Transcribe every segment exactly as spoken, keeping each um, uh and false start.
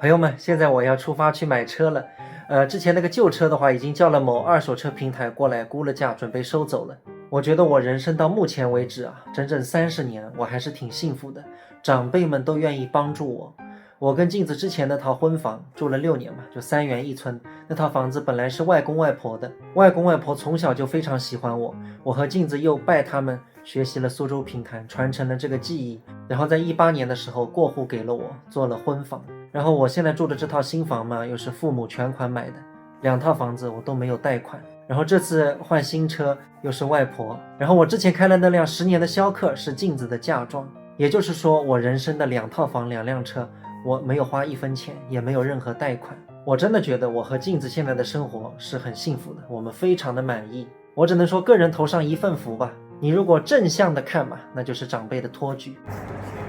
朋友们，现在我要出发去买车了。呃，之前那个旧车的话，已经叫了某二手车平台过来估了价，准备收走了。我觉得我人生到目前为止啊，整整三十年，我还是挺幸福的。长辈们都愿意帮助我。我跟镜子之前那套婚房住了六年嘛，就三元一村。那套房子本来是外公外婆的，外公外婆从小就非常喜欢我，我和镜子又拜他们学习了苏州评弹，传承了这个技艺。然后在一八年的时候过户给了我，做了婚房。然后我现在住的这套新房嘛，又是父母全款买的，两套房子我都没有贷款。然后这次换新车又是外婆，然后我之前开了那辆十年的逍客是镜子的嫁妆，也就是说我人生的两套房两辆车，我没有花一分钱，也没有任何贷款。我真的觉得我和镜子现在的生活是很幸福的，我们非常的满意。我只能说个人头上一份福吧。你如果正向的看嘛，那就是长辈的托举。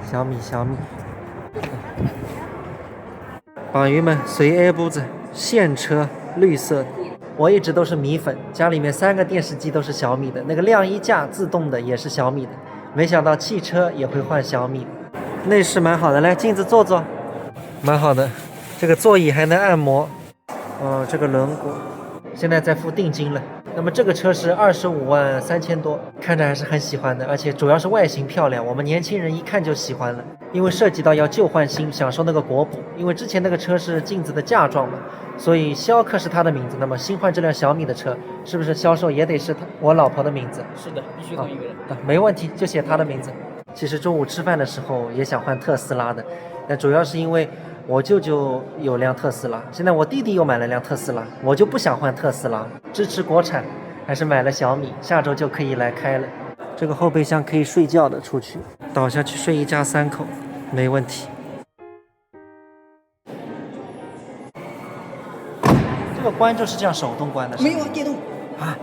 小米，小米。朋友们，谁爱步子？现车，绿色的。我一直都是米粉，家里面三个电视机都是小米的，那个晾衣架自动的也是小米的，没想到汽车也会换小米。内饰蛮好的，来，镜子坐坐。蛮好的，这个座椅还能按摩。呃，这个轮毂，现在在付定金了。那么这个车是二十五万三千多，看着还是很喜欢的，而且主要是外形漂亮，我们年轻人一看就喜欢了。因为涉及到要旧换新，想说那个国补，因为之前那个车是镜子的嫁妆嘛，所以逍客是他的名字，那么新换这辆小米的车，是不是销售也得是他我老婆的名字？是的，必须同一个人。啊，没问题，就写他的名字。其实中午吃饭的时候也想换特斯拉的，那主要是因为我舅舅有辆特斯拉，现在我弟弟又买了辆特斯拉，我就不想换特斯拉。支持国产，还是买了小米，下周就可以来开了。这个后备箱可以睡觉的，出去倒下去睡一家三口，没问题。这个关就是这样手动关的，是吗？没有电动。啊，